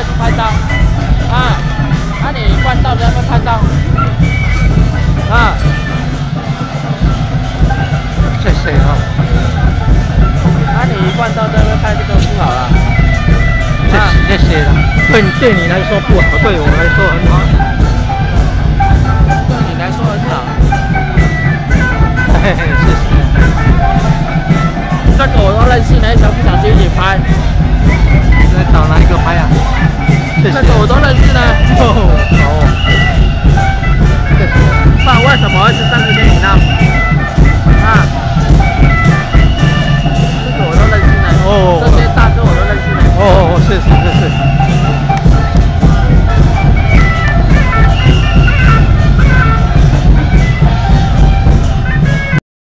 邊拍照？啊，啊你一貫道在那邊拍照？啊，謝謝啊。啊你一貫道在那邊拍這個不好啦。謝謝謝啦。對你來說不好，對我來說很好。對你來說很好。嘿嘿，謝謝。這個我都認識，你想不想去一起拍？你在找哪一個拍啊？謝謝。這個我都認識。